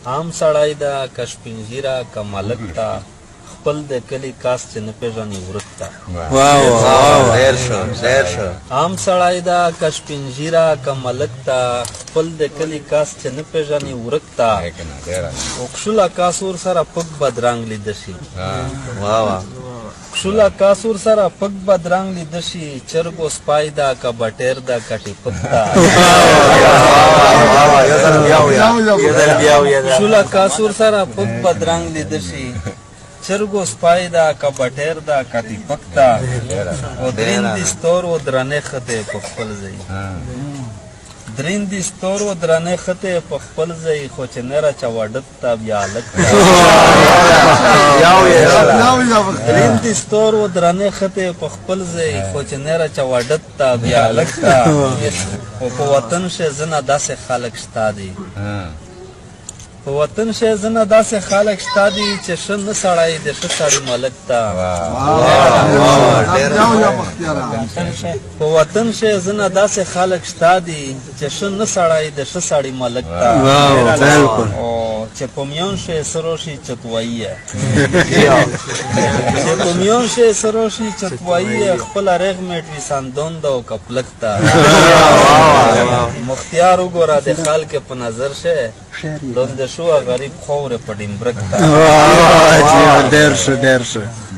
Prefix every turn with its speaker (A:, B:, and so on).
A: عام سړی ده که شپینږیره که ملک ته، خپل د کلي کاس چې نه پېژني ورک ته.
B: واو واو، ډېر ښه، ډېر ښه.
A: عام سړی ده که شپینږیره که ملک ته، خپل د کلي کاس چې نه پېژني ورک ته. او کښوله کاس ورسره پک بدرنګ لیده شي.
B: وا وا.
A: کښوله کاس ورسره پک بدرنګ لیده شي، چرګ او سپای ده که بټیر ده که ټیپک ته.
B: وا وا، یو ځل بیا ویا، یو ځل بیا ویا.
A: کښوله کاس ورسره پک بدرنګ لیده شي، چرګ او سپای ده که بټیر ده که ټیپک ته. او درین دي ستور و درنې خطې په خپل ځای، درین دي ستور و درنې خطې په خپل ځای، خو چې نه را چا وډت ته بیا لک ته.
B: یو یې.
A: درین دي ستور و درنې خطې په خپل ځای، خو چې نه را چا وډت ته بیا لک ته. او په وطن شه زنه داسې خلک شته دي، په وطن شه زنه داسې خلک شته دي چې ښه نه سړی د ښه سړي ملک ته.
B: ډېر.
A: په وطن شه زنه داسې خلک شته دي چې ښه نه سړی د ښه سړي ملک ته.
C: واو، بالکل.
A: او چې په میون شي سرو شي چتوایي، چې په میون شي سرو شي چتوایي، خپل رغ میټ وي ساندون دا او کپلک ته. مختیار وګوره د خلک په نظر شه لوند شو غریب خوره په ډیمبرک ته.
C: ډېر ښه، ډېر ښه.